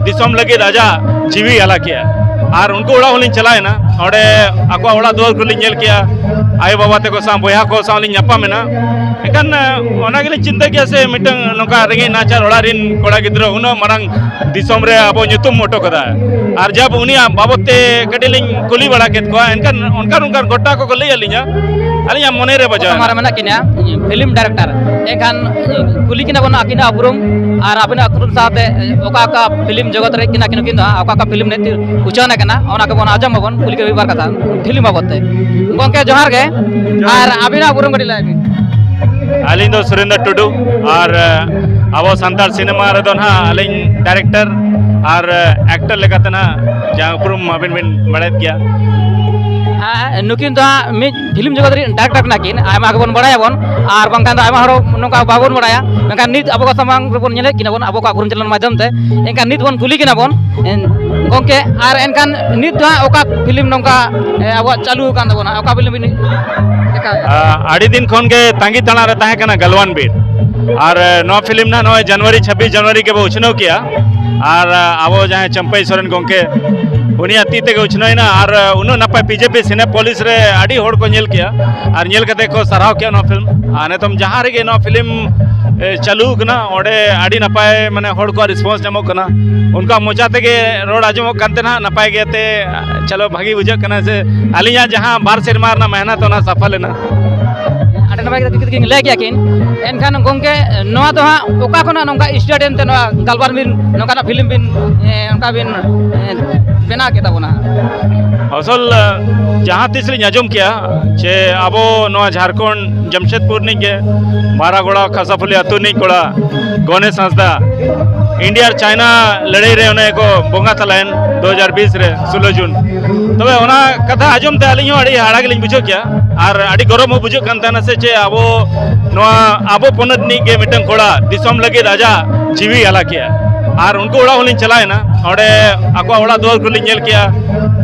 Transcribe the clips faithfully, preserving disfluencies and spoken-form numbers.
ᱫᱤᱥᱚᱢ ᱞᱟᱹᱜᱤᱫ ᱟᱡᱟᱜ ᱡᱤᱣᱤ ᱟᱞᱟ ᱠᱮᱜᱼᱟ᱾ ᱟᱨ ᱩᱱᱠᱩ ᱚᱲᱟᱜ ᱦᱚᱸᱞᱤᱧ ᱪᱟᱞᱟᱣᱮᱱᱟ, ᱚᱸᱰᱮ ᱟᱠᱚᱣᱟᱜ ᱚᱲᱟᱜ ᱫᱩᱣᱟᱹᱨ ᱠᱚᱞᱤᱧ ᱧᱮᱞ ᱠᱮᱜᱼᱟ, ᱟᱭᱳ ᱵᱟᱵᱟ ᱛᱟᱠᱚ ᱥᱟᱶ, ᱵᱚᱭᱦᱟ ᱠᱚ ᱥᱟᱶ ᱞᱤᱧ ᱧᱟᱯᱟᱢᱮᱱᱟ᱾ ᱮᱱᱠᱷᱟᱱ ᱚᱱᱟ ᱜᱮᱞᱤᱧ ᱪᱤᱱᱛᱟᱹ ᱠᱮᱜᱼᱟ, ᱥᱮ ᱢᱤᱫᱴᱟᱝ ᱱᱚᱝᱠᱟ ᱨᱮᱸᱜᱮᱡ ᱱᱟᱪᱟᱨ ᱚᱲᱟᱜ ᱨᱮᱱ ᱠᱚᱲᱟ ᱜᱤᱫᱽᱨᱟᱹ ᱩᱱᱟᱹᱜ ᱢᱟᱨᱟᱝ ᱫᱤᱥᱚᱢ ᱨᱮ ᱟᱵᱚ ᱧᱩᱛᱩᱢ ᱦᱚᱴᱚ ᱠᱟᱫᱟ᱾ ᱟᱨ ᱡᱟᱵ ᱩᱱᱤᱭᱟᱜ ᱵᱟᱵᱚᱫ ᱛᱮ ᱠᱟᱹᱴᱤᱡ ᱞᱤᱧ ᱠᱩᱞᱤ ᱵᱟᱲᱟ ᱠᱮᱫ ᱠᱚᱣᱟ, ᱮᱱᱠᱷᱟᱱ ᱚᱱᱠᱟᱱ ᱚᱱᱠᱟᱱ ᱜᱷᱚᱴᱚᱱᱟ ᱠᱚᱠᱚ ᱞᱟᱹᱭ ᱟᱹᱞᱤᱧᱟ, ᱟᱹᱞᱤᱧᱟᱜ ᱢᱚᱱᱮ ᱨᱮ ᱵᱟᱡᱟᱣ ᱥᱟᱢᱟᱝ ᱨᱮ ᱮᱱᱟ᱾ ᱢᱮᱱᱟᱜ ᱠᱤᱱᱟ ᱯᱷᱤᱞᱢ ᱰᱟᱭᱨᱮᱠᱴᱚᱨ, ᱮᱱᱠᱷᱟᱱ ᱠᱩᱞᱤ ᱠᱤᱱᱟ ᱵᱚᱱ ᱟᱹᱠᱤᱱᱟᱜ ᱩᱯᱨᱩᱢ ᱟᱨ ᱟᱹᱵᱤᱱᱟᱜ ᱩᱯᱨᱩᱢ ᱥᱟᱶᱛᱮ ᱚᱠᱟ ᱚᱠᱟ ᱯᱷᱤᱞᱢ ᱡᱚᱜᱚᱛ ᱨᱮ ᱠᱤᱱ ᱟᱹᱠᱤᱱ ᱱᱩᱠᱤᱱ ᱫᱚ ᱦᱟᱸᱜ ᱚᱠᱟ ᱚᱠᱟ ᱯᱷᱤᱞᱢ ᱱᱤᱛ ᱩᱪᱷᱟᱹᱱ ᱟᱠᱟᱱᱟ, ᱚᱱᱟ ᱠᱚᱵᱚᱱ ᱟᱸᱡᱚᱢ ᱟᱵᱚᱱ, ᱠᱩᱞᱤ ᱠᱚ ᱢᱤᱫ ᱵᱟᱨ ᱠᱟᱛᱷᱟ ᱯᱷᱤᱞᱢ ᱵᱟᱵᱚᱫ ᱛᱮ᱾ ᱜᱚᱢᱠᱮ ᱡᱚᱦᱟᱨ ᱜᱮ, ᱟᱨ ᱟᱹᱵᱤᱱᱟᱜ ᱩᱯᱨᱩᱢ ᱠᱟᱹᱴᱤᱡ ᱞᱟᱹᱭ ᱵᱤᱱ᱾ ᱟᱹᱞᱤᱧ ᱫᱚ ᱥᱩᱨᱮᱱᱫᱨᱚ ᱴᱩᱰᱩ, ᱟᱨ ᱟᱵᱚ ᱥᱟᱱᱛᱟᱲ ᱥᱤᱱᱮᱢᱟ ᱨᱮᱫᱚ ᱱᱟᱦᱟᱜ ᱟᱹᱞᱤᱧ ᱰᱟᱭᱨᱮᱠᱴᱚᱨ ᱟᱨ ᱮᱠᱴᱚᱨ ᱞᱮᱠᱟᱛᱮ ᱱᱟᱦᱟᱜ ᱡᱟᱦᱟᱸ ᱩᱯᱨᱩᱢ ᱟᱹᱵᱤᱱ ᱵᱤᱱ ᱵᱟᱲᱟᱭᱮᱫ ᱜᱮᱭᱟ᱾ ᱦᱮᱸ, ᱱᱩᱠᱤᱱ ᱫᱚ ᱦᱟᱸᱜ ᱢᱤᱫ ᱯᱷᱤᱞᱢ ᱡᱚᱜᱚᱛ ᱨᱮᱱ ᱰᱟᱭᱨᱮᱠᱴᱚᱨ ᱠᱟᱱᱟ ᱠᱤᱱ, ᱟᱭᱢᱟ ᱜᱮᱵᱚᱱ ᱵᱟᱲᱟᱭᱟᱵᱚᱱ, ᱟᱨ ᱵᱟᱝᱠᱷᱟᱱ ᱫᱚ ᱟᱭᱢᱟ ᱦᱚᱲ ᱱᱚᱝᱠᱟ ᱵᱟᱵᱚᱱ ᱵᱟᱲᱟᱭᱟ, ᱢᱮᱱᱠᱷᱟᱱ ᱱᱤᱛ ᱟᱵᱚ ᱠᱚ ᱥᱟᱢᱟᱝ ᱨᱮᱵᱚᱱ ᱧᱮᱞᱮᱫ ᱠᱤᱱᱟ ᱵᱚᱱ ᱟᱵᱚ ᱠᱚᱣᱟᱜ ᱩᱯᱨᱩᱢ ᱪᱮᱱᱮᱞ ᱢᱟᱫᱽᱫᱷᱚᱢ ᱛᱮ᱾ ᱮᱱᱠᱷᱟᱱ ᱱᱤᱛ ᱵᱚᱱ ᱠᱩᱞᱤ ᱠᱤᱱᱟ ᱵᱚᱱ, ᱮᱱ-, ᱜᱚᱢᱠᱮ, ᱟᱨ ᱮᱱᱠᱷᱟᱱ ᱱᱤᱛ ᱫᱚ ᱦᱟᱸᱜ ᱚᱠᱟ ᱯᱷᱤᱞᱢ ᱱᱚᱝᱠᱟ, ᱮ, ᱟᱵᱚᱣᱟᱜ ᱪᱟᱹᱞᱩ ᱟᱠᱟᱱ ᱛᱟᱵᱚᱱᱟ, ᱚᱠᱟ ᱯᱷᱤᱞᱢ ᱵᱤᱱ ᱫᱮᱠᱷᱟᱣᱮᱫᱼᱟ? ᱟ, ᱟᱹᱰᱤ ᱫᱤᱱ ᱠᱷᱚᱱ ᱜᱮ ᱛᱟᱺᱜᱤ ᱛᱟᱲᱟᱜ ᱨᱮ ᱛᱟᱦᱮᱸ ᱠᱟᱱᱟ ᱜᱟᱞᱣᱟᱱ ᱵᱤᱨ, ᱟᱨ, ᱮ, ᱱᱚᱣᱟ ᱯᱷᱤᱞᱢ ᱱᱟᱦᱟᱜ ᱱᱚᱜᱼᱚᱭ ᱡᱟᱱᱩᱣᱟᱨᱤ ᱪᱷᱟᱵᱵᱤᱥ ᱡᱟᱱᱩᱣᱟᱨᱤ ᱜᱮᱵᱚ ᱩᱪᱷᱟᱹᱱᱟᱹᱣ ᱠᱮᱜᱼᱟ, ᱟᱨ, ᱮ, ᱟᱵᱚ ᱡᱟᱦᱟᱸᱭ ᱪᱟᱢᱯᱟᱹᱭ ᱥᱚᱨᱮᱱ ᱜᱚᱢᱠᱮ, ᱩᱱᱤᱭᱟᱜ ᱛᱤ ᱛᱮᱜᱮ ᱩᱪᱷᱟᱹᱱᱟᱹᱣ ᱮᱱᱟ, ᱟᱨ, ᱮ, ᱩᱱᱟᱹᱜ ᱱᱟᱯᱟᱭ ᱯᱤ ᱡᱮ ᱯᱤ ᱥᱤᱱᱮᱯᱚᱞᱤᱥ ᱨᱮ ᱟᱹᱰᱤ ᱦᱚᱲ ᱠᱚ ᱧᱮᱞ ᱠᱮᱜᱼᱟ, ᱟᱨ ᱧᱮᱞ ᱠᱟᱛᱮ ᱠᱚ ᱥᱟᱨᱦᱟᱣ ᱠᱮᱜᱼᱟ ᱱᱚᱣᱟ ᱯᱷᱤᱞᱢ᱾ ᱟᱨ ᱱᱤᱛᱚᱝ ᱡᱟᱦᱟᱸ ᱨᱮᱜᱮ ᱱᱚᱣᱟ ᱯᱷᱤᱞᱢ, ᱮ, ᱪᱟᱹᱞᱩ ᱠᱟᱱᱟ, ᱚᱸᱰᱮ ᱟᱹᱰᱤ ᱱᱟᱯᱟᱭ, ᱢᱟᱱᱮ, ᱦᱚᱲ ᱠᱚᱣᱟᱜ ᱨᱮᱥᱯᱚᱱᱥ ᱧᱟᱢᱚᱜ ᱠᱟᱱᱟ᱾ ᱩᱱᱠᱩᱣᱟᱜ ᱢᱚᱪᱟ ᱛᱮᱜᱮ ᱨᱚᱲ ᱟᱸᱡᱚᱢᱚᱜ ᱠᱟᱱ ᱛᱟᱦᱮᱱᱟ, ᱱᱟᱯᱟᱭ ᱜᱮ ᱛᱮ, ᱪᱚᱞᱚ, ᱵᱷᱟᱹᱜᱤ ᱵᱩᱡᱷᱟᱹᱜ ᱠᱟᱱᱟ ᱥᱮ ᱟᱹᱞᱤᱧᱟᱜ ᱡᱟᱦᱟᱸ ᱵᱟᱨ ᱥᱮᱨᱢᱟ ᱨᱮᱱᱟᱜ ᱢᱮᱦᱱᱚᱛ, ᱚᱱᱟ ᱥᱟᱯᱷᱟ ᱞᱮᱱᱟ᱾ ᱟᱹᱰᱤ ᱱᱟᱯᱟᱭ ᱠᱟᱛᱷᱟ ᱠᱤᱱ ᱞᱟᱹᱭ ᱠᱮᱜᱼᱟ ᱠᱤᱱ᱾ ᱮᱱᱠᱷᱟᱱ ᱜᱚᱢᱠᱮ, ᱱᱚᱣᱟ ᱫᱚ ᱦᱟᱸᱜ ᱚᱠᱟ ᱠᱷᱚᱱᱟᱜ ᱱᱚᱝᱠᱟ ᱥᱴᱟᱨᱴ ᱮᱱᱛᱮ ᱱᱚᱣᱟ ᱜᱟᱞᱣᱟᱨ ᱵᱤᱱ ᱱᱚᱝᱠᱟᱱᱟᱜ ᱯᱷᱤᱞᱢ ᱵᱤᱱ, ᱮ, ᱚᱱᱠᱟ ᱵᱤᱱ, ᱮ, ᱵᱮᱱᱟᱣ ᱠᱮᱫ ᱛᱟᱵᱚᱱᱟ? ᱟᱥᱚᱞ, ᱮ, ᱡᱟᱦᱟᱸ ᱛᱤᱥ ᱞᱤᱧ ᱟᱸᱡᱚᱢ ᱠᱮᱜᱼᱟ ᱡᱮ ᱟᱵᱚ ᱱᱚᱣᱟ ᱡᱷᱟᱲᱠᱷᱚᱸᱰ ᱡᱟᱢᱥᱮᱫᱽᱯᱩᱨ ᱨᱤᱱᱤᱡ ᱜᱮ ᱵᱟᱨᱟᱜᱚᱲᱟ ᱠᱷᱟᱥᱟᱯᱷᱩᱞᱤ ᱟᱹᱛᱩ ᱨᱤᱱᱤᱡ ᱠᱚᱲᱟ ᱜᱚᱱᱮᱥ ᱦᱟᱸᱥᱫᱟ ᱤᱱᱰᱤᱭᱟ ᱟᱨ ᱪᱟᱭᱱᱟ ᱞᱟᱹᱲᱦᱟᱹᱭ ᱨᱮ ᱚᱱᱮ ᱠᱚ ᱵᱚᱸᱜᱟ ᱛᱟᱞᱟᱭᱮᱱ ᱫᱩ ᱦᱟᱡᱟᱨ ᱵᱤᱥ ᱨᱮ, ᱥᱳᱞᱳ ᱡᱩᱱ᱾ ᱛᱚᱵᱮ ᱚᱱᱟ ᱠᱟᱛᱷᱟ ᱟᱸᱡᱚᱢ ᱛᱮ ᱟᱹᱞᱤᱧ ᱦᱚᱸ ᱟᱹᱰᱤ ᱦᱟᱦᱟᱲᱟ ᱜᱮᱞᱤᱧ ᱵᱩᱡᱷᱟᱹᱣ ᱠᱮᱜᱼᱟ, ᱟᱨ ᱟᱹᱰᱤ ᱜᱚᱨᱚᱵᱽ ᱦᱚᱸ ᱵᱩᱡᱷᱟᱹᱜ ᱠᱟᱱ ᱛᱟᱦᱮᱱᱟ ᱥᱮ ᱪᱮᱫ ᱟᱵᱚ ᱱᱚᱣᱟ ᱟᱵᱚ ᱯᱚᱱᱚᱛ ᱨᱤᱱᱤᱡ ᱜᱮ ᱢᱤᱫᱴᱟᱝ ᱠᱚᱲᱟ ᱫᱤᱥᱚᱢ ᱞᱟᱹᱜᱤᱫ ᱟᱡᱟᱜ ᱡᱤᱣᱤ ᱟᱞᱟ ᱠᱮᱜᱼᱟ᱾ ᱟᱨ ᱩᱱᱠᱩ ᱚᱲᱟᱜ ᱦᱚᱸᱞᱤᱧ ᱪᱟᱞᱟᱣᱮᱱᱟ, ᱚᱸᱰᱮ ᱟᱠᱚᱣᱟᱜ ᱚᱲᱟᱜ ᱫᱩᱣᱟᱹᱨ ᱠᱚᱞᱤᱧ ᱧᱮᱞ ᱠᱮᱜᱼᱟ᱾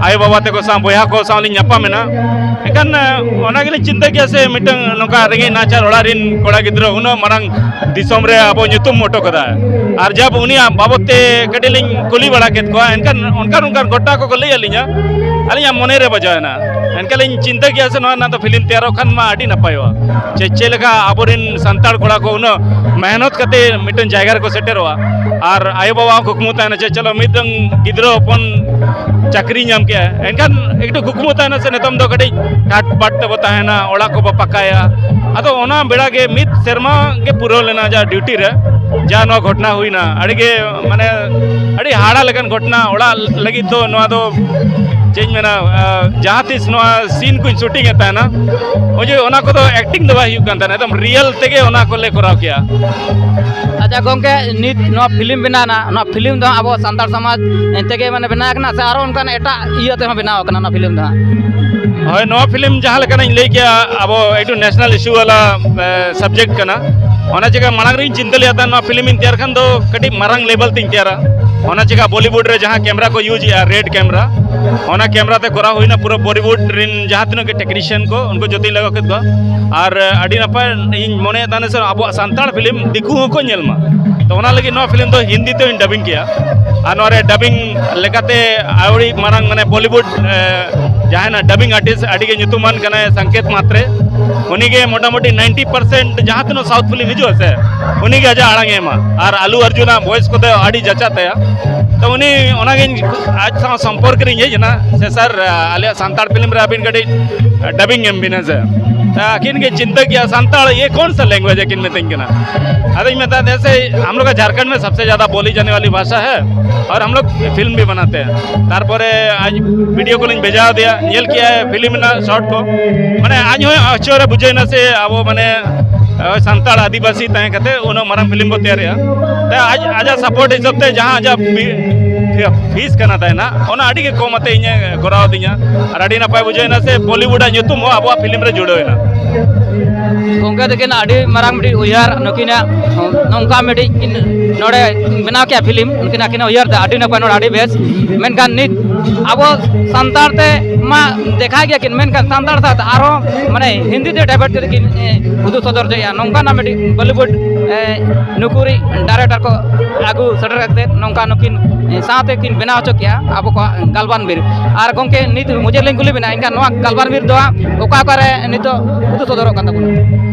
ᱟᱭᱳ ᱵᱟᱵᱟ ᱛᱟᱠᱚ ᱥᱟᱶ, ᱵᱚᱭᱦᱟ ᱠᱚ ᱥᱟᱶ ᱞᱤᱧ ᱧᱟᱯᱟᱢ ᱮᱱᱟ᱾ ᱮᱱᱠᱷᱟᱱ ᱚᱱᱟ ᱜᱮᱞᱤᱧ ᱪᱤᱱᱛᱟᱹ ᱠᱮᱭᱟ ᱥᱮ, ᱢᱤᱫᱴᱟᱝ ᱱᱚᱝᱠᱟ ᱨᱮᱸᱜᱮᱡ ᱱᱟᱪᱟᱨ ᱚᱲᱟᱜ ᱨᱮᱱ ᱠᱚᱲᱟ ᱜᱤᱫᱽᱨᱟᱹ ᱩᱱᱟᱹᱜ ᱢᱟᱨᱟᱝ ᱫᱤᱥᱚᱢ ᱨᱮ ᱟᱵᱚ ᱧᱩᱛᱩᱢ ᱦᱚᱴᱚ ᱠᱟᱫᱟ᱾ ᱟᱨ ᱡᱟᱵ ᱩᱱᱤᱭᱟᱜ ᱵᱟᱵᱚᱫ ᱛᱮ ᱠᱟᱹᱴᱤᱡ ᱞᱤᱧ ᱠᱩᱞᱤ ᱵᱟᱲᱟ ᱠᱮᱫ ᱠᱚᱣᱟ, ᱮᱱᱠᱷᱟᱱ ᱚᱱᱠᱟᱱ ᱚᱱᱠᱟᱱ ᱜᱷᱚᱴᱚᱱᱟ ᱠᱚᱠᱚ ᱞᱟᱹᱭ ᱟᱹᱞᱤᱧᱟ᱾ ᱟᱹᱞᱤᱧᱟᱜ ᱢᱚᱱᱮ ᱨᱮ ᱵᱟᱡᱟᱣ ᱮᱱᱟ᱾ ᱮᱱᱠᱷᱟᱱ ᱞᱤᱧ ᱪᱤᱱᱛᱟᱹ ᱠᱮᱭᱟ ᱥᱮ, ᱱᱚᱣᱟ ᱨᱮᱱᱟᱜ ᱫᱚ ᱯᱷᱤᱞᱢ ᱛᱮᱭᱟᱨᱚᱜ ᱠᱷᱟᱱ ᱢᱟ ᱟᱹᱰᱤ ᱱᱟᱯᱟᱭᱚᱜᱼᱟ᱾ ᱪᱮ ᱪᱮᱫ ᱞᱮᱠᱟ ᱟᱵᱚᱨᱮᱱ ᱥᱟᱱᱛᱟᱲ ᱠᱚᱲᱟ ᱠᱚ ᱩᱱᱟᱹᱜ ᱢᱮᱦᱱᱚᱛ ᱠᱟᱛᱮ ᱢᱤᱫᱴᱮᱱ ᱡᱟᱭᱜᱟ ᱨᱮᱠᱚ ᱥᱮᱴᱮᱨᱚᱜᱼᱟ, ᱟᱨ ᱟᱭᱳ ᱵᱟᱵᱟ ᱦᱚᱸ ᱠᱩᱠᱢᱩ ᱛᱟᱦᱮᱱᱟ ᱡᱮ ᱪᱚᱞᱚ ᱢᱤᱫᱴᱟᱝ ᱜᱤᱫᱽᱨᱟᱹ ᱦᱚᱯᱚᱱ ᱪᱟᱹᱠᱨᱤ ᱧᱟᱢ ᱠᱮᱜᱼᱟ᱾ ᱮᱱᱠᱷᱟᱱ ᱮᱠᱴᱩ ᱠᱩᱠᱢᱩ ᱛᱟᱦᱮᱱᱟ ᱥᱮ, ᱱᱤᱛᱚᱝ ᱫᱚ ᱠᱟᱹᱴᱤᱡ ᱴᱷᱟᱴ ᱵᱟᱴ ᱛᱮᱵᱚ ᱛᱟᱦᱮᱱᱟ, ᱚᱲᱟᱜ ᱠᱚᱵᱚ ᱯᱟᱠᱟᱭᱟ᱾ ᱟᱫᱚ ᱚᱱᱟ ᱵᱮᱲᱟ ᱜᱮ ᱢᱤᱫ ᱥᱮᱨᱢᱟ ᱜᱮ ᱯᱩᱨᱟᱹᱣ ᱞᱮᱱᱟ ᱡᱟ ᱰᱤᱭᱩᱴᱤ ᱨᱮ, ᱡᱟ ᱱᱚᱣᱟ ᱜᱷᱚᱴᱚᱱᱟ ᱦᱩᱭᱱᱟ᱾ ᱟᱹᱰᱤ ᱜᱮ ᱢᱟᱱᱮ ᱟᱹᱰᱤ ᱦᱟᱦᱟᱲᱟ ᱞᱮᱠᱟᱱ ᱜᱷᱚᱴᱚᱱᱟ᱾ ᱚᱲᱟᱜ ᱞᱟᱹᱜᱤᱫ ᱫᱚ ᱱᱚᱣᱟ ᱫᱚ ᱪᱮᱫ ᱤᱧ ᱢᱮᱱᱟ, ᱟᱸ, ᱡᱟᱦᱟᱸ ᱛᱤᱥ ᱱᱚᱣᱟ ᱥᱤᱱ ᱠᱚᱧ ᱥᱩᱴᱤᱝ ᱮᱫ ᱛᱟᱦᱮᱱᱟ, ᱚᱡᱮ ᱚᱱᱟ ᱠᱚᱫᱚ ᱮᱠᱴᱤᱝ ᱫᱚ ᱵᱟᱭ ᱦᱩᱭᱩᱜ ᱠᱟᱱ ᱛᱟᱦᱮᱱᱟ, ᱮᱠᱫᱚᱢ ᱨᱤᱭᱮᱞ ᱛᱮᱜᱮ ᱚᱱᱟ ᱠᱚᱞᱮ ᱠᱚᱨᱟᱣ ᱠᱮᱭᱟ᱾ ᱟᱪᱪᱷᱟ ᱜᱚᱝᱠᱮ, ᱱᱤᱛ ᱱᱚᱣᱟ ᱯᱷᱤᱞᱢ ᱵᱮᱱᱟᱣ ᱮᱱᱟ, ᱱᱚᱣᱟ ᱯᱷᱤᱞᱢ ᱫᱚ ᱦᱟᱸᱜ ᱟᱵᱚ ᱥᱟᱱᱛᱟᱲ ᱥᱚᱢᱟᱡᱽ ᱛᱮᱜᱮ ᱢᱟᱱᱮ ᱵᱮᱱᱟᱣ ᱠᱟᱱᱟ ᱥᱮ ᱟᱨᱚ ᱚᱱᱠᱟᱱ ᱮᱴᱟᱜ ᱤᱭᱟᱹ ᱛᱮᱦᱚᱸ ᱵᱮᱱᱟᱣ ᱠᱟᱱᱟ ᱱᱚᱣᱟ ᱯᱷᱤᱞᱢ ᱫᱚ ᱦᱟᱸᱜ? ᱦᱳᱭ, ᱱᱚᱣᱟ ᱯᱷᱤᱞᱢ ᱡᱟᱦᱟᱸ ᱞᱮᱠᱟᱱᱟᱜ ᱤᱧ ᱞᱟᱹᱭ ᱠᱮᱜᱼᱟ, ᱟᱵᱚ ᱮᱠᱴᱩ ᱱᱮᱥᱱᱟᱞ ᱤᱥᱩ ᱵᱟᱞᱟ, ᱮ, ᱥᱟᱵᱡᱮᱠᱴ ᱠᱟᱱᱟ᱾ ᱚᱱᱟ ᱪᱤᱠᱟ ᱢᱟᱲᱟᱝ ᱨᱤᱧ ᱪᱤᱱᱛᱟᱹ ᱞᱮᱫ ᱛᱟᱦᱮᱸᱫ, ᱱᱚᱣᱟ ᱯᱷᱤᱞᱢ ᱤᱧ ᱛᱮᱭᱟᱨ ᱠᱷᱟᱱ ᱫᱚ ᱠᱟᱹᱴᱤᱡ ᱢᱟᱨᱟᱝ ᱞᱮᱵᱮᱞ ᱛᱤᱧ ᱛᱮᱭᱟᱨᱟ᱾ ᱚᱱᱟ ᱪᱤᱠᱟ ᱵᱚᱞᱤᱣᱩᱰ ᱨᱮ ᱡᱟᱦᱟᱸ ᱠᱮᱢᱨᱟ ᱠᱚ ᱤᱭᱩᱡᱽ ᱮᱜᱼᱟ, ᱨᱮᱰ ᱠᱮᱢᱨᱟ, ᱚᱱᱟ ᱠᱮᱢᱨᱟ ᱛᱮ ᱠᱚᱨᱟᱣ ᱦᱩᱭᱱᱟ᱾ ᱯᱩᱨᱟᱹ ᱵᱚᱞᱤᱣᱩᱰ ᱨᱮᱱ ᱡᱟᱦᱟᱸ ᱛᱤᱱᱟᱹᱜ ᱜᱮ ᱴᱮᱠᱱᱤᱥᱤᱭᱟᱱ ᱠᱚ, ᱩᱱᱠᱩ ᱡᱚᱛᱚᱧ ᱞᱟᱜᱟᱣ ᱠᱮᱫ ᱠᱚᱣᱟ᱾ ᱟᱨ ᱟᱹᱰᱤ ᱱᱟᱯᱟᱭ ᱤᱧ ᱢᱚᱱᱮᱭᱮᱫ ᱛᱟᱦᱮᱱᱟ ᱥᱮ ᱟᱵᱚᱣᱟᱜ ᱥᱟᱱᱛᱟᱲ ᱯᱷᱤᱞᱢ ᱫᱤᱠᱩ ᱦᱚᱸᱠᱚ ᱧᱮᱞ ᱢᱟ᱾ ᱛᱚ ᱚᱱᱟ ᱞᱟᱹᱜᱤᱫ ᱱᱚᱣᱟ ᱯᱷᱤᱞᱢ ᱫᱚ ᱦᱤᱱᱫᱤ ᱛᱮᱦᱚᱧ ᱰᱟᱵᱤᱝ ᱠᱮᱜᱼᱟ᱾ ᱟᱨ ᱱᱚᱣᱟ ᱨᱮ ᱰᱟᱵᱤᱝ ᱞᱮᱠᱟᱛᱮ ᱟᱹᱣᱲᱤ ᱢᱟᱨᱟᱝ ᱢᱟᱱᱮ ᱵᱚᱞᱤᱣᱩᱰ, ᱮ, ᱡᱟᱦᱟᱸᱭ ᱱᱟ ᱰᱟᱵᱤᱝ ᱟᱨᱴᱤᱥᱴ ᱟᱹᱰᱤ ᱜᱮ ᱧᱩᱛᱩᱢᱟᱱ ᱠᱟᱱᱟᱭ ᱥᱚᱝᱠᱮᱛ ᱢᱟᱛᱨᱮ᱾ ᱩᱱᱤ ᱜᱮ ᱢᱚᱴᱟᱢᱩᱴᱤ ᱱᱟᱭᱤᱱᱴᱤ ᱯᱟᱨᱥᱮᱱᱴ ᱡᱟᱦᱟᱸ ᱛᱤᱱᱟᱹᱜ ᱥᱟᱣᱩᱛᱷ ᱯᱷᱤᱞᱢ ᱦᱤᱡᱩᱜᱼᱟ ᱥᱮ, ᱩᱱᱤ ᱜᱮ ᱟᱡᱟᱜ ᱟᱲᱟᱝ ᱮ ᱮᱢᱟ᱾ ᱟᱨ ᱟᱞᱩ ᱟᱨᱡᱩᱱᱟᱜ ᱵᱷᱚᱭᱮᱥ ᱠᱚᱫᱚ ᱟᱹᱰᱤ ᱡᱟᱪᱟᱜ ᱛᱟᱭᱟ᱾ ᱛᱚ ᱩᱱᱤ ᱚᱱᱟᱜᱤᱧ ᱟᱡ ᱥᱟᱶ ᱥᱚᱢᱯᱚᱨᱠ ᱨᱤᱧ ᱦᱮᱡ ᱮᱱᱟ ᱥᱮ, "ᱥᱟᱨ, ᱟᱞᱮᱭᱟᱜ ᱥᱟᱱᱛᱟᱲ ᱯᱷᱤᱞᱢ ᱨᱮ ᱟᱹᱵᱤᱱ ᱠᱟᱹᱴᱤᱡ ᱰᱟᱵᱤᱝ ᱮᱢ ᱵᱤᱱᱟ ᱥᱮ?" ᱛᱟ ᱟᱹᱠᱤᱱ ᱜᱮ ᱪᱤᱱᱛᱟᱹ ᱠᱮᱭᱟ, "ᱥᱟᱱᱛᱟᱲ ᱤᱭᱟᱹ ᱠᱚᱱ ᱥᱟ ᱞᱮᱝᱜᱩᱭᱮᱡᱽ?" ᱟᱹᱠᱤᱱ ᱢᱤᱛᱟᱹᱧ ᱠᱟᱱᱟ᱾ ᱟᱫᱚᱧ ᱢᱮᱛᱟ ᱫᱮᱭᱟ, "ᱥᱮ ᱦᱟᱢ ᱞᱳᱜ ᱠᱟ ᱡᱷᱟᱨᱠᱷᱚᱸᱰ ᱢᱮ ᱥᱟᱵᱥᱮ ᱡᱟᱫᱟ ᱵᱳᱞᱤ ᱡᱟᱱᱮ ᱣᱟᱞᱤ ᱵᱷᱟᱥᱟ ᱦᱮ, ᱟᱨ ᱦᱟᱢ ᱞᱳᱜ ᱯᱷᱤᱞᱢ ᱵᱷᱤ ᱵᱟᱱᱟᱛᱮ ᱦᱮ᱾" ᱛᱟᱨᱯᱚᱨᱮ ᱟᱡ ᱵᱷᱤᱰᱤᱭᱳ ᱠᱚᱞᱤᱧ ᱵᱷᱮᱡᱟ ᱟᱫᱮᱭᱟ, ᱧᱮᱞ ᱠᱮᱜᱼᱟᱭ ᱯᱷᱤᱞᱢ ᱨᱮᱱᱟᱜ ᱥᱚᱨᱴ ᱠᱚ᱾ ᱢᱟᱱᱮ ᱟᱡ ᱦᱚᱸ ᱟᱥᱪᱚᱨᱡᱚ ᱵᱩᱡᱷᱟᱹᱣ ᱮᱱᱟ ᱥᱮ ᱟᱵᱚ ᱢᱟᱱᱮ, ᱳᱭ ᱥᱟᱱᱛᱟᱲ ᱟᱹᱫᱤᱵᱟᱹᱥᱤ ᱛᱟᱦᱮᱸ ᱠᱟᱛᱮ ᱩᱱᱟᱹᱜ ᱢᱟᱨᱟᱝ ᱯᱷᱤᱞᱢ ᱵᱚ ᱛᱮᱭᱟᱨᱮᱜᱼᱟ᱾ ᱛᱟ ᱟᱡ, ᱟᱡᱟᱜ ᱥᱟᱯᱳᱨᱴ ᱦᱤᱥᱟᱹᱵ ᱛᱮ ᱡᱟᱦᱟᱸ ᱟᱡᱟᱜ ᱵᱤ-, ᱯᱷᱤᱥ ᱠᱟᱱᱟ ᱛᱟᱦᱮᱱᱟ, ᱚᱱᱟ ᱟᱹᱰᱤ ᱜᱮ ᱠᱚᱢ ᱟᱛᱮ ᱤᱧᱮ ᱠᱚᱨᱟᱣ ᱟᱫᱤᱧᱟ᱾ ᱟᱨ ᱟᱹᱰᱤ ᱱᱟᱯᱟᱭ ᱵᱩᱡᱷᱟᱹᱣ ᱮᱱᱟ ᱥᱮ ᱵᱚᱞᱤᱣᱩᱰ ᱟᱜ ᱧᱩᱛᱩᱢ ᱦᱚᱸ ᱟᱵᱚᱣᱟᱜ ᱯᱷᱤᱞᱢ ᱨᱮ ᱡᱩᱲᱟᱹᱣ ᱮᱱᱟ᱾ ᱜᱚᱢᱠᱮ ᱛᱟᱹᱠᱤᱱ ᱟᱹᱰᱤ ᱢᱟᱨᱟᱝ ᱢᱤᱫᱴᱤᱡ ᱩᱭᱦᱟᱹᱨ, ᱱᱩᱠᱤᱱᱟᱜ ᱱᱚᱝᱠᱟ ᱢᱤᱫᱴᱤᱡ ᱠᱤᱱ ᱱᱚᱰᱮ ᱵᱮᱱᱟᱣ ᱠᱮᱜᱼᱟ ᱯᱷᱤᱞᱢ, ᱩᱱᱠᱤᱱ ᱟᱹᱠᱤᱱᱟᱜ ᱩᱭᱦᱟᱹᱨ ᱛᱮ ᱟᱹᱰᱤ ᱱᱟᱯᱟᱭ, ᱱᱚᱰᱮ ᱟᱹᱰᱤ ᱵᱮᱥ᱾ ᱢᱮᱱᱠᱷᱟᱱ ᱱᱤᱛ ᱟᱵᱚ ᱥᱟᱱᱛᱟᱲ ᱛᱮ ᱢᱟ ᱫᱮᱠᱷᱟᱣ ᱜᱮᱭᱟ ᱠᱤᱱ, ᱢᱮᱱᱠᱷᱟᱱ ᱥᱟᱱᱛᱟᱲ ᱥᱟᱶᱛᱮ ᱟᱨᱦᱚᱸ ᱢᱟᱱᱮ ᱦᱤᱱᱫᱤ ᱛᱮ ᱰᱟᱭᱵᱷᱟᱨᱴ ᱠᱟᱛᱮ ᱠᱤᱱ ᱮ, ᱩᱫᱩᱜ ᱥᱚᱫᱚᱨ ᱦᱚᱪᱚᱭᱮᱫᱼᱟ᱾ ᱱᱚᱝᱠᱟᱱᱟᱜ ᱢᱤᱫᱴᱤᱡ ᱵᱚᱞᱤᱣᱩᱰ ᱮ, ᱱᱩᱠᱩ ᱨᱤᱡ ᱰᱟᱭᱨᱮᱠᱴᱚᱨ ᱠᱚ ᱟᱹᱜᱩ ᱥᱮᱴᱮᱨ ᱠᱟᱛᱮ ᱱᱚᱝᱠᱟ ᱱᱩᱠᱤᱱ ᱮ, ᱥᱟᱶᱛᱮ ᱠᱤᱱ ᱵᱮᱱᱟᱣ ᱦᱚᱪᱚ ᱠᱮᱜᱼᱟ ᱟᱵᱚ ᱠᱚᱣᱟᱜ ᱜᱟᱞᱵᱟᱱ ᱵᱤᱨ᱾ ᱟᱨ ᱜᱚᱢᱠᱮ, ᱱᱤᱛ ᱢᱩᱪᱟᱹᱫ ᱞᱤᱧ ᱠᱩᱞᱤ ᱵᱮᱱᱟ, ᱮᱱᱠᱷᱟᱱ ᱱᱚᱣᱟ ᱜᱟᱞᱵᱟᱱ ᱵᱤᱨ ᱫᱚ ᱦᱟᱸᱜ ᱚᱠᱟ ᱚᱠᱟᱨᱮ ᱱᱤᱛᱚᱜ ᱩᱫᱩᱜ ᱥᱚᱫᱚᱨᱚᱜ ᱠᱟᱱ ᱛᱟᱵᱚᱱᱟ?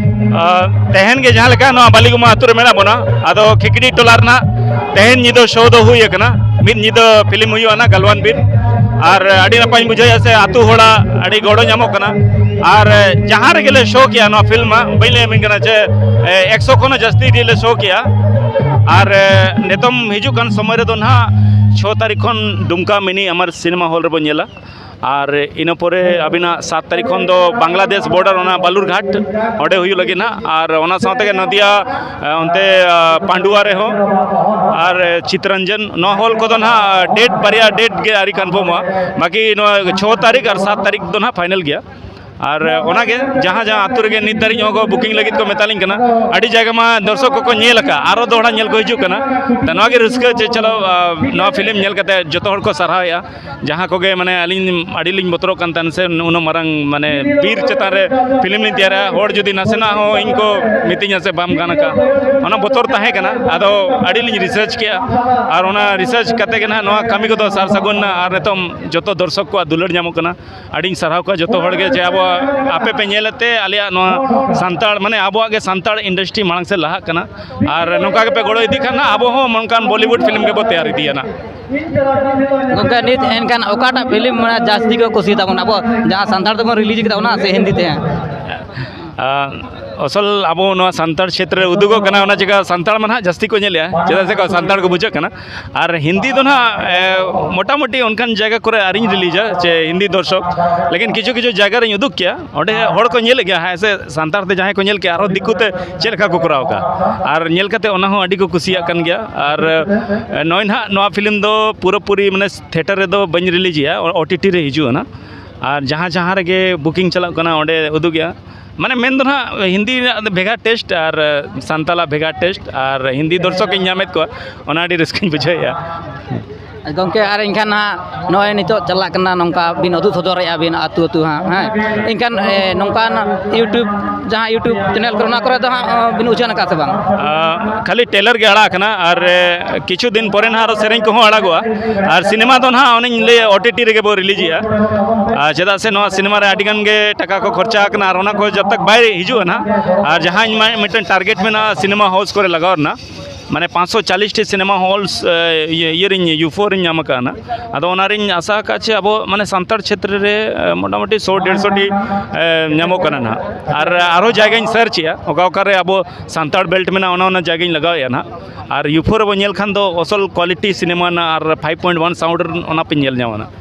ᱟᱨ ᱛᱮᱦᱮᱧ ᱜᱮ ᱡᱟᱦᱟᱸ ᱞᱮᱠᱟ ᱱᱚᱣᱟ ᱵᱟᱹᱞᱤᱜᱩᱢᱟ ᱟᱹᱛᱩ ᱨᱮ ᱢᱮᱱᱟᱜ ᱵᱚᱱᱟ, ᱟᱫᱚ ᱠᱷᱤᱠᱲᱤ ᱴᱚᱞᱟ ᱨᱮᱱᱟᱜ ᱛᱮᱦᱮᱧ ᱧᱤᱫᱟᱹ ᱥᱳ ᱫᱚ ᱦᱩᱭ ᱟᱠᱟᱱᱟ᱾ ᱢᱤᱫ ᱧᱤᱫᱟᱹ ᱯᱷᱤᱞᱢ ᱦᱩᱭᱩᱜᱼᱟ ᱱᱟᱜ ᱜᱟᱞᱣᱟᱱ ᱵᱤᱨ᱾ ᱟᱨ ᱟᱹᱰᱤ ᱱᱟᱯᱟᱭᱤᱧ ᱵᱩᱡᱷᱟᱹᱣᱮᱫᱼᱟ ᱥᱮ ᱟᱹᱛᱩ ᱦᱚᱲᱟᱜ ᱟᱹᱰᱤ ᱜᱚᱲᱚ ᱧᱟᱢᱚᱜ ᱠᱟᱱᱟ᱾ ᱟᱨ ᱡᱟᱦᱟᱸ ᱨᱮᱜᱮ ᱞᱮ ᱥᱳ ᱠᱮᱜᱼᱟ ᱱᱚᱣᱟ ᱯᱷᱤᱞᱢ ᱢᱟ, ᱵᱟᱹᱧ ᱞᱟᱹᱭ ᱟᱹᱵᱤᱱ ᱠᱟᱱᱟ ᱡᱮ ᱮᱠᱥᱚ ᱠᱷᱚᱱ ᱦᱚᱸ ᱡᱟᱹᱥᱛᱤ ᱞᱮ ᱥᱳ ᱠᱮᱜᱼᱟ᱾ ᱟᱨ ᱱᱤᱛᱚᱝ ᱦᱤᱡᱩᱜ ᱠᱟᱱ ᱥᱚᱢᱚᱭ ᱨᱮᱫᱚ ᱱᱟᱦᱟᱜ ᱪᱷᱚ ᱛᱟᱹᱨᱤᱠᱷ ᱠᱷᱚᱱ ᱰᱩᱢᱠᱟ ᱢᱤᱱᱤ ᱟᱢᱟᱨ ᱥᱤᱱᱮᱢᱟ ᱦᱚᱞ ᱨᱮᱵᱚᱱ ᱧᱮᱞᱟ᱾ ᱟᱨ ᱤᱱᱟᱹ ᱯᱚᱨᱮ ᱟᱹᱵᱤᱱᱟᱜ ᱥᱟᱛ ᱛᱟᱹᱨᱤᱠᱷ ᱠᱷᱚᱱ ᱫᱚ ᱵᱟᱝᱞᱟᱫᱮᱥ ᱵᱚᱨᱰᱟᱨ, ᱚᱱᱟ ᱵᱟᱞᱩᱨᱜᱷᱟᱴ, ᱚᱸᱰᱮ ᱦᱩᱭᱩᱜ ᱞᱟᱹᱜᱤᱫ ᱱᱟᱦᱟᱜ᱾ ᱟᱨ ᱚᱱᱟ ᱥᱟᱶ ᱛᱮᱜᱮ ᱱᱚᱫᱤᱭᱟ, ᱮ, ᱚᱱᱛᱮ, ᱟ, ᱯᱟᱱᱰᱩᱣᱟ ᱨᱮᱦᱚᱸ, ᱟᱨ ᱪᱤᱛᱨᱚᱱᱡᱚᱱ, ᱱᱚᱣᱟ ᱦᱚᱞ ᱠᱚᱫᱚ ᱱᱟᱦᱟᱜ ᱰᱮᱴ, ᱵᱟᱨᱭᱟ ᱰᱮᱴ ᱜᱮ ᱟᱹᱣᱨᱤ ᱠᱚᱱᱯᱷᱟᱨᱢᱚᱜᱼᱟ᱾ ᱵᱟᱹᱠᱤ ᱱᱚᱣᱟ ᱪᱷᱚ ᱛᱟᱹᱨᱤᱠᱷ ᱟᱨ ᱥᱟᱛ ᱛᱟᱹᱨᱤᱠᱷ ᱫᱚ ᱱᱟᱦᱟᱜ ᱯᱷᱟᱭᱱᱮᱞ ᱜᱮᱭᱟ᱾ ᱟᱨ ᱚᱱᱟᱜᱮ ᱡᱟᱦᱟᱸ ᱡᱟᱦᱟᱸ ᱟᱹᱛᱩ ᱨᱮᱜᱮ ᱱᱤᱛ ᱫᱷᱟᱹᱨᱤᱡ ᱦᱚᱸ ᱠᱚ ᱵᱩᱠᱤᱝ ᱞᱟᱹᱜᱤᱫ ᱠᱚ ᱢᱮᱛᱟᱞᱤᱧ ᱠᱟᱱᱟ᱾ ᱟᱹᱰᱤ ᱡᱟᱭᱜᱟ ᱢᱟ ᱫᱚᱨᱥᱚᱠ ᱠᱚᱠᱚ ᱧᱮᱞ ᱟᱠᱟᱫ, ᱟᱨᱚ ᱫᱚᱦᱲᱟ ᱧᱮᱞ ᱠᱚ ᱦᱤᱡᱩᱜ ᱠᱟᱱᱟ᱾ ᱛᱚ ᱱᱚᱣᱟ ᱜᱮ ᱨᱟᱹᱥᱠᱟᱹ ᱪᱮ ᱪᱚᱞᱚ, ᱟ, ᱱᱚᱣᱟ ᱯᱷᱤᱞᱢ ᱧᱮᱞ ᱠᱟᱛᱮ ᱡᱚᱛᱚ ᱦᱚᱲ ᱠᱚ ᱥᱟᱨᱦᱟᱣᱮᱫᱼᱟ᱾ ᱡᱟᱦᱟᱸ ᱠᱚᱜᱮ ᱢᱟᱱᱮ ᱟᱹᱞᱤᱧ ᱟᱹᱰᱤ ᱞᱤᱧ ᱵᱚᱛᱚᱨᱚᱜ ᱠᱟᱱ ᱛᱟᱦᱮᱱ ᱥᱮ ᱩᱱᱟᱹᱜ ᱢᱟᱨᱟᱝ ᱢᱟᱱᱮ ᱵᱤᱨ ᱪᱮᱛᱟᱱ ᱨᱮ ᱯᱷᱤᱞᱢ ᱞᱤᱧ ᱛᱮᱭᱟᱨᱟ, ᱦᱚᱲ ᱡᱩᱫᱤ ᱱᱟᱥᱮᱱᱟᱜ ᱦᱚᱸ ᱤᱧ ᱠᱚ ᱢᱤᱛᱟᱹᱧᱟ ᱥᱮ ᱵᱟᱢ ᱜᱟᱱ ᱟᱠᱟᱫ, ᱚᱱᱟ ᱵᱚᱛᱚᱨ ᱛᱟᱦᱮᱸ ᱠᱟᱱᱟ᱾ ᱟᱫᱚ ᱟᱹᱰᱤ ᱞᱤᱧ ᱨᱤᱥᱟᱨᱪ ᱠᱮᱜᱼᱟ ᱟᱨ ᱚᱱᱟ ᱨᱤᱥᱟᱨᱪ ᱠᱟᱛᱮ ᱜᱮ ᱱᱟᱦᱟᱜ ᱱᱚᱣᱟ ᱠᱟᱹᱢᱤ ᱠᱚᱫᱚ ᱥᱟᱨ ᱥᱟᱹᱜᱩᱱ ᱮᱱᱟ ᱟᱨ ᱱᱤᱛᱚᱝ ᱡᱚᱛᱚ ᱫᱚᱨᱥᱚᱠ ᱠᱚᱣᱟᱜ ᱫᱩᱞᱟᱹᱲ ᱧᱟᱢᱚᱜ ᱠᱟᱱᱟ᱾ ᱟᱹᱰᱤᱧ ᱥᱟᱨᱦᱟᱣ ᱠᱚᱣᱟ ᱡᱚᱛᱚ ᱦᱚᱲ ᱜᱮ ᱡᱮ ᱟᱵᱚᱣᱟᱜ ᱟᱯᱮ ᱯᱮ ᱧᱮᱞᱮᱫ ᱛᱮ ᱟᱞᱮᱭᱟᱜ ᱱᱚᱣᱟ ᱥᱟᱱᱛᱟᱲ, ᱢᱟᱱᱮ ᱟᱵᱚᱣᱟᱜ ᱜᱮ ᱥᱟᱱᱛᱟᱲ ᱤᱱᱰᱟᱥᱴᱨᱤ ᱢᱟᱲᱟᱝ ᱥᱮᱫ ᱞᱟᱦᱟᱜ ᱠᱟᱱᱟ᱾ ᱟᱨ ᱱᱚᱝᱠᱟ ᱜᱮᱯᱮ ᱜᱚᱲᱚ ᱤᱫᱤ ᱠᱷᱟᱱ ᱱᱟᱜ ᱟᱵᱚ ᱦᱚᱸ ᱚᱱᱠᱟᱱ ᱵᱚᱞᱤᱣᱩᱰ ᱯᱷᱤᱞᱢ ᱜᱮᱵᱚ ᱛᱮᱭᱟᱨ ᱤᱫᱤᱭᱟ ᱱᱟᱜ᱾ ᱜᱚᱢᱠᱮ, ᱱᱤᱛ ᱮᱱᱠᱷᱟᱱ ᱚᱠᱟᱴᱟᱜ ᱯᱷᱤᱞᱢ ᱢᱟᱱᱮ ᱡᱟᱹᱥᱛᱤ ᱠᱚ ᱠᱩᱥᱤᱭᱟᱛᱟ ᱵᱚᱱᱟ, ᱟᱵᱚ ᱡᱟᱦᱟᱸ ᱥᱟᱱᱛᱟᱲ ᱛᱮᱵᱚᱱ ᱨᱤᱞᱤᱡᱽ ᱠᱮᱫᱟ ᱚᱱᱟ ᱥᱮ ᱦᱤᱱᱫᱤ ᱛᱮ? ᱟᱨ ᱟᱥᱚᱞ ᱟᱵᱚ ᱱᱚᱣᱟ ᱥᱟᱱᱛᱟᱲ ᱪᱷᱮᱛᱨᱚ ᱨᱮ ᱩᱫᱩᱜᱚᱜ ᱠᱟᱱᱟ, ᱚᱱᱟ ᱪᱤᱠᱟ ᱥᱟᱱᱛᱟᱲ ᱢᱟ ᱱᱟᱦᱟᱜ ᱡᱟᱹᱥᱛᱤ ᱠᱚ ᱧᱮᱞᱮᱜᱼᱟ, ᱪᱮᱫᱟᱜ ᱥᱮ ᱥᱟᱱᱛᱟᱲ ᱠᱚ ᱵᱩᱡᱷᱟᱹᱜ ᱠᱟᱱᱟ᱾ ᱟᱨ ᱦᱤᱱᱫᱤ ᱫᱚ ᱱᱟᱦᱟᱜ, ᱮ, ᱢᱚᱴᱟᱢᱩᱴᱤ ᱚᱱᱠᱟᱱ ᱡᱟᱭᱜᱟ ᱠᱚᱨᱮ ᱟᱹᱣᱨᱤᱧ ᱨᱤᱞᱤᱡᱟ, ᱪᱮ ᱦᱤᱱᱫᱤ ᱫᱚᱨᱥᱚᱠ, ᱞᱮᱠᱤᱱ ᱠᱤᱪᱷᱩ ᱠᱤᱪᱷᱩ ᱡᱟᱭᱜᱟ ᱨᱤᱧ ᱩᱫᱩᱜ ᱠᱮᱭᱟ, ᱚᱸᱰᱮ ᱦᱚᱲ ᱠᱚ ᱧᱮᱞᱮᱫ ᱜᱮᱭᱟ, ᱦᱮᱸ ᱥᱮ, ᱥᱟᱱᱛᱟᱲ ᱛᱮ ᱡᱟᱦᱟᱸᱭ ᱠᱚ ᱧᱮᱞ ᱠᱮᱭᱟ, ᱟᱨᱦᱚᱸ ᱫᱤᱠᱩ ᱛᱮ ᱪᱮᱫ ᱞᱮᱠᱟ ᱠᱚ ᱠᱚᱨᱟᱣ ᱠᱟᱜᱼᱟ, ᱟᱨ ᱧᱮᱞ ᱠᱟᱛᱮ ᱚᱱᱟ ᱦᱚᱸ ᱟᱹᱰᱤ ᱠᱚ ᱠᱩᱥᱤᱭᱟᱜ ᱠᱟᱱ ᱜᱮᱭᱟ᱾ ᱟᱨ, ᱮ, ᱱᱚᱜᱼᱚᱭ ᱱᱟᱦᱟᱜ ᱱᱚᱣᱟ ᱯᱷᱤᱞᱢ ᱫᱚ ᱯᱩᱨᱟᱹᱯᱩᱨᱤ ᱢᱟᱱᱮ ᱛᱷᱤᱭᱮᱴᱟᱨ ᱨᱮᱫᱚ ᱵᱟᱹᱧ ᱨᱤᱞᱤᱡᱮᱜᱼᱟ, ᱳ ᱴᱤ ᱴᱤ ᱨᱮ ᱦᱤᱡᱩᱜᱼᱟ ᱱᱟᱦᱟᱜ᱾ ᱟᱨ ᱡᱟᱦᱟᱸ ᱡᱟᱦᱟᱸ ᱨᱮᱜᱮ ᱵᱩᱠᱤᱝ ᱪᱟᱞᱟᱜ ᱠᱟᱱᱟ, ᱚᱸᱰᱮ ᱩᱫᱩᱜᱮᱜᱼᱟ᱾ ᱢᱟᱱᱮ ᱢᱮᱱ ᱫᱚ ᱱᱟᱦᱟᱜ ᱦᱤᱱᱫᱤ ᱨᱮᱱᱟᱜ ᱫᱚ ᱵᱷᱮᱜᱟᱨ ᱴᱮᱥᱴ ᱟᱨ ᱥᱟᱱᱛᱟᱞᱟᱜ ᱵᱷᱮᱜᱟᱨ ᱴᱮᱥᱴ ᱟᱨ ᱦᱤᱱᱫᱤ ᱫᱚᱨᱥᱚᱠ ᱤᱧ ᱧᱟᱢᱮᱫ ᱠᱚᱣᱟ, ᱚᱱᱟ ᱟᱹᱰᱤ ᱨᱟᱹᱥᱠᱟᱹᱧ ᱵᱩᱡᱷᱟᱹᱣᱮᱫᱼᱟ᱾ ᱜᱚᱢᱠᱮ, ᱟᱨ ᱮᱱᱠᱷᱟᱱ ᱦᱟᱸᱜ ᱱᱚᱜᱼᱚᱭ ᱱᱤᱛᱚᱜ ᱪᱟᱞᱟᱜ ᱠᱟᱱᱟ, ᱱᱚᱝᱠᱟ ᱵᱤᱱ ᱩᱫᱩᱜ ᱥᱚᱫᱚᱨᱮᱜᱼᱟ ᱵᱤᱱ ᱟᱹᱛᱩ ᱟᱹᱛᱩ ᱦᱟᱸᱜ, ᱦᱮᱸ, ᱮᱱᱠᱷᱟᱱ, ᱮ, ᱱᱚᱝᱠᱟᱱ YouTube, ᱡᱟᱦᱟᱸ YouTube ᱪᱮᱱᱮᱞ ᱠᱚᱨᱮ, ᱚᱱᱟ ᱠᱚᱨᱮ ᱫᱚ ᱦᱟᱸᱜ, ᱚ, ᱵᱤᱱ ᱩᱪᱷᱟᱹᱱ ᱟᱠᱟᱫ ᱥᱮ ᱵᱟᱝ? ᱟᱸ, ᱠᱷᱟᱹᱞᱤ ᱴᱨᱮᱞᱟᱨ ᱜᱮ ᱟᱲᱟᱜ ᱟᱠᱟᱱᱟ ᱟᱨ, ᱮ, ᱠᱤᱪᱷᱩ ᱫᱤᱱ ᱯᱚᱨᱮ ᱱᱟᱦᱟᱜ ᱟᱨᱚ ᱥᱮᱨᱮᱧ ᱠᱚᱦᱚᱸ ᱟᱲᱟᱜᱚᱜᱼᱟ᱾ ᱟᱨ ᱥᱤᱱᱮᱢᱟ ᱫᱚ ᱱᱟᱦᱟᱜ ᱚᱱᱮᱧ ᱞᱟᱹᱭᱟ, ᱳ ᱴᱤ ᱴᱤ ᱨᱮᱜᱮ ᱵᱚ ᱨᱤᱞᱤᱡᱮᱜᱼᱟ᱾ ᱟᱨ ᱪᱮᱫᱟᱜ ᱥᱮ ᱱᱚᱣᱟ ᱥᱤᱱᱮᱢᱟ ᱨᱮ ᱟᱹᱰᱤ ᱜᱟᱱ ᱜᱮ ᱴᱟᱠᱟ ᱠᱚ ᱠᱷᱚᱨᱪᱟ ᱟᱠᱟᱱᱟ ᱟᱨ ᱚᱱᱟ ᱠᱚ ᱡᱟᱵ ᱛᱟᱠ ᱵᱟᱭ ᱦᱤᱡᱩᱜᱼᱟ ᱱᱟᱦᱟᱜ, ᱟᱨ ᱡᱟᱦᱟᱸ ᱤᱧ ᱢᱟ ᱢᱤᱫᱴᱮᱱ ᱴᱟᱨᱜᱮᱴ ᱢᱮᱱᱟᱜᱼᱟ ᱥᱤᱱᱮᱢᱟ ᱦᱟᱣᱩᱥ ᱠᱚᱨᱮ ᱞᱟᱜᱟᱣ ᱨᱮᱱᱟᱜ, ᱢᱟᱱᱮ ᱯᱟᱸᱪᱥᱚ ᱪᱟᱞᱤᱥ ᱴᱤ ᱥᱤᱱᱮᱢᱟ ᱦᱚᱞᱥ, ᱮ, ᱤᱭᱟᱹ, ᱤᱭᱟᱹ ᱨᱤᱧ, ᱭᱩ ᱯᱷᱳ ᱨᱤᱧ ᱧᱟᱢ ᱟᱠᱟᱫᱼᱟ ᱱᱟᱦᱟᱜ᱾ ᱟᱫᱚ ᱚᱱᱟ ᱨᱤᱧ ᱟᱥᱟ ᱟᱠᱟᱫ ᱪᱮ ᱟᱵᱚ ᱢᱟᱱᱮ ᱥᱟᱱᱛᱟᱲ ᱪᱷᱮᱛᱨᱚ ᱨᱮ, ᱮ, ᱢᱚᱴᱟᱢᱩᱴᱤ ᱥᱚ ᱰᱮᱲᱥᱚ ᱴᱤ, ᱮ, ᱧᱟᱢᱚᱜ ᱠᱟᱱᱟ ᱱᱟᱦᱟᱜ᱾ ᱟᱨ ᱟᱨᱦᱚᱸ ᱡᱟᱭᱜᱟᱧ ᱥᱟᱨᱪ ᱮᱜᱼᱟ, ᱚᱠᱟ ᱚᱠᱟᱨᱮ ᱟᱵᱚ ᱥᱟᱱᱛᱟᱲ ᱵᱮᱞᱴ ᱢᱮᱱᱟᱜᱼᱟ, ᱚᱱᱟ ᱚᱱᱟ ᱡᱟᱭᱜᱟᱧ ᱞᱟᱜᱟᱣᱮᱫᱼᱟ ᱱᱟᱦᱟᱜ᱾ ᱟᱨ ᱭᱩ ᱯᱷᱳ ᱨᱮᱵᱚ ᱧᱮᱞ ᱠᱷᱟᱱ ᱫᱚ ᱟᱥᱚᱞ ᱠᱣᱟᱞᱤᱴᱤ ᱥᱤᱱᱮᱢᱟ ᱨᱮᱱᱟᱜ ᱟᱨ ᱯᱷᱟᱭᱤᱵᱷ ᱯᱚᱭᱮᱱᱴ ᱚᱣᱟᱱ ᱥᱟᱣᱩᱱᱰ ᱚᱱᱟ ᱯᱮ ᱧᱮᱞ ᱧᱟᱢᱟ ᱱᱟᱦᱟᱜ᱾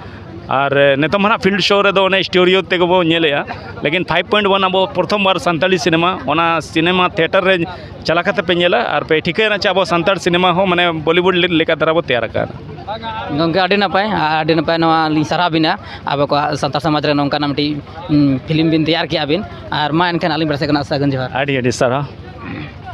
ᱟᱨ, ᱮ, ᱱᱤᱛᱚᱝ ᱢᱟ ᱱᱟᱦᱟᱜ ᱯᱷᱤᱞᱰ ᱥᱳ ᱨᱮᱫᱚ ᱚᱱᱮ ᱥᱴᱩᱰᱤᱭᱳ ᱛᱮᱜᱮ ᱵᱚ ᱧᱮᱞᱮᱜᱼᱟ, ᱞᱮᱠᱤᱱ ᱯᱷᱟᱭᱤᱵᱷ ᱯᱚᱭᱮᱱᱴ ᱚᱣᱟᱱ ᱟᱵᱚ ᱯᱨᱚᱛᱷᱚᱢ ᱵᱟᱨ ᱥᱟᱱᱛᱟᱲᱤ ᱥᱤᱱᱮᱢᱟ, ᱚᱱᱟ ᱥᱤᱱᱮᱢᱟ ᱛᱷᱤᱭᱮᱴᱟᱨ ᱨᱮ ᱪᱟᱞᱟᱣ ᱠᱟᱛᱮ ᱯᱮ ᱧᱮᱞᱟ ᱟᱨ ᱯᱮ ᱴᱷᱤᱠᱟᱹᱭᱟ ᱪᱮ ᱟᱵᱚ ᱥᱟᱱᱛᱟᱲ ᱥᱤᱱᱮᱢᱟ ᱦᱚᱸ ᱢᱟᱱᱮ ᱵᱚᱞᱤᱣᱩᱰ ᱞᱮᱠᱟ ᱫᱷᱟᱨᱟ ᱵᱚ ᱛᱮᱭᱟᱨ ᱟᱠᱟᱫᱼᱟ᱾ ᱜᱚᱢᱠᱮ, ᱟᱹᱰᱤ ᱱᱟᱯᱟᱭ, ᱟᱹᱰᱤ ᱱᱟᱯᱟᱭ, ᱱᱚᱣᱟ ᱞᱤᱧ ᱥᱟᱨᱦᱟᱣ ᱵᱤᱱᱟ ᱟᱵᱚ ᱠᱚᱣᱟᱜ ᱥᱟᱱᱛᱟᱲ ᱥᱚᱢᱟᱡᱽ ᱨᱮ ᱱᱚᱝᱠᱟᱱᱟᱜ ᱢᱤᱫᱴᱤᱡ, ᱩᱸ, ᱯᱷᱤᱞᱢ ᱵᱤᱱ ᱛᱮᱭᱟᱨ ᱠᱮᱜᱼᱟ ᱵᱤᱱ᱾ ᱟᱨ ᱢᱟ ᱮᱱᱠᱷᱟᱱ ᱟᱹᱞᱤᱧ ᱯᱟᱦᱴᱟ ᱥᱮᱫ ᱠᱷᱚᱱᱟᱜ ᱥᱟᱹᱜᱩᱱ ᱡᱚᱦᱟᱨ᱾ ᱟᱹᱰᱤ ᱟᱹᱰᱤ ᱥᱟᱨᱦᱟᱣ᱾